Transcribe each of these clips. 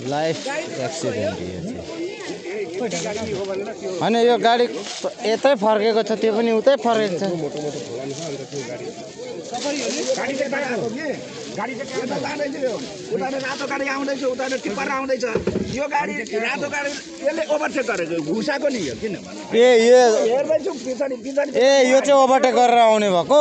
life accident होइन यो गाडी यतै फर्केको छ त्यो पनि उतै फर्केको छ रातो गाडी आउँदैछ उता टिप्पर आउँदैछ यो गाडी रातो गाडी यसले ओभरटेक गरेको घुसाको नि यो किन हेर्दैछु पछाडि पछाडि ए यो चाहिँ ओभरटेक गरेर आउने भएको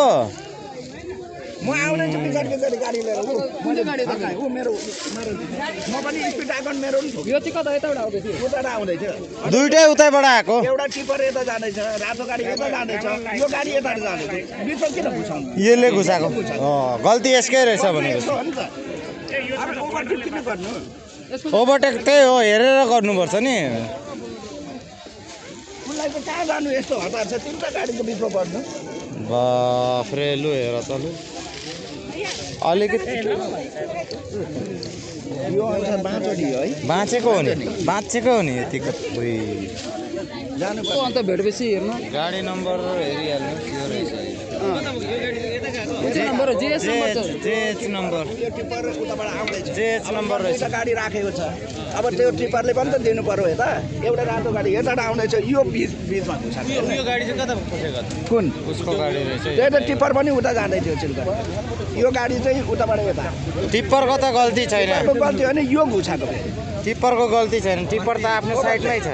म आउँदैछु पछाडि पछाडि गाडी लिएर ऊ मेरो म पनि स्पिड आएको मेरो यो चाहिँ कता यताबाट आउँदैछ उता आउँदैछ दुईटै उतैबाट आएको एउटा टिप्पर यता जाँदैछ रातो गाडी यता जाँदैछ यो गाडी यता जाँदैछ बिचमा किन घुसाउनु यसले घुसाएको गल्ती यसकै रहेछ भनेको ओभरटेक त्यही हो हेरेर गर्नुपर्छ नि उनलाई त कहाँ जानु यस्तो हतार छ तिनवटा गाडीको बिचमा पर्नु बाफ्रे लु हेर त लु अलिकति यो अनुसार बाँचोडी है बाँचेको हो नि बाँचेको हो नि यतिको जानु अन्त भेटेपछि हेर्नु गाडी नम्बर हेरिहाल्नु यो रहेछ जेएच नम्बर यो टिप्पर उताबाट आउँदैछ जेएच नम्बर रहेछ गाडी राखेको छ अब त्यो टिप्परले पनि त दिनु पर्यो यता एउटा रातो गाडी यताबाट आउँदैछ यो बिचमा घुसाएको यो गाडी चाहिँ कता फसेको कुन उसको गाडी रहेछ त्यही त टिप्पर पनि उता जाँदै थियो सिलगढी यो गाडी चाहिँ उताबाट यता टिप्परको त गल्ती छैन गल्ती होइन यो घुसाएको टिप्परको गल्ती छैन टिप्पर त आफ्नो साइडमै छ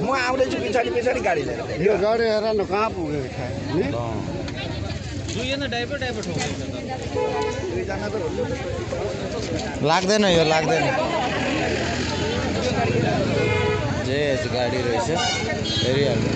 म आउँदैछु पछाडि पछाडि गाडी लिएर यो गाडी हेर न कहाँ पुगेको लाग्दैन यो लाग्दैन जेएच गाडी रहेछ हेरिहाल्नु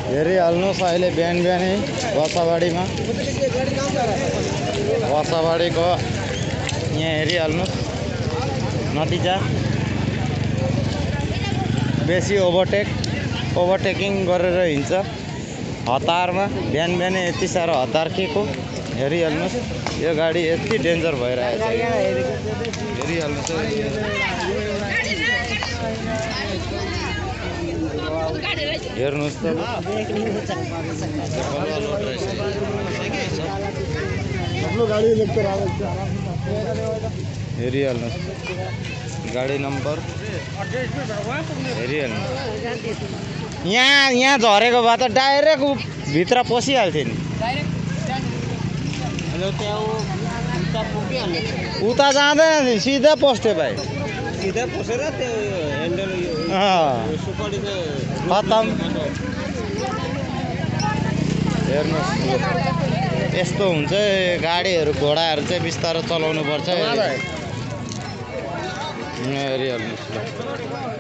हेरिहाल्नुहोस् अहिले बिहान बिहानै वर्षाबारीमा वर्षाबारीको यहाँ हेरिहाल्नुहोस् नतिजा बेसी ओभरटेकिङ गरेर हिँड्छ हतारमा बिहान बिहानै यति साह्रो हतार के को हेरिहाल्नुहोस् यो गाडी यति डेन्जर भइरहेको छ हेरिहाल्नुहोस् हेर्नुहोस् त हेरिहाल्नुहोस् गाडी नम्बर हेरिहाल्नु यहाँ झरेको भए त डाइरेक्ट भित्र पसिहाल्थ्यो नि उता जाँदैन सिधा पस्थ्यो भाइ सिधा पसेर त्यो ह्यान्डल खतम हेर्नुहोस् यस्तो हुन्छ गाडीहरू घोडाहरू चाहिँ बिस्तारो चलाउनु पर्छ हेरिहाल्नुहोस्